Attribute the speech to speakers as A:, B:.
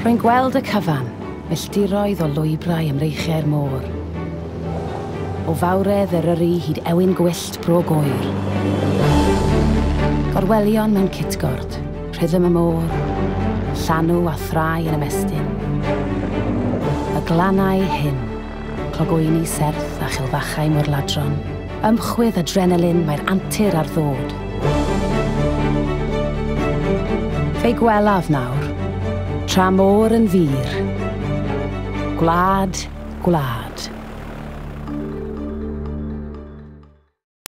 A: Rwy'n gweld y cyfan, milltiroedd o lwybrau ym mreichiau'r môr. O fawredd Eryri hyd ewin gwyllt Bro Gŵyr. Gorwelion mewn cytgord, rhythm y môr, llanw a thrai yn ymestyn. Y glannau hyn, clogwyni serth a chilfachau môr-ladron, ymchwydd adrenalin mae'r antur ar ddod. Fe'i gwelaf nawr, tra môr yn fur. Gwlad, gwlad.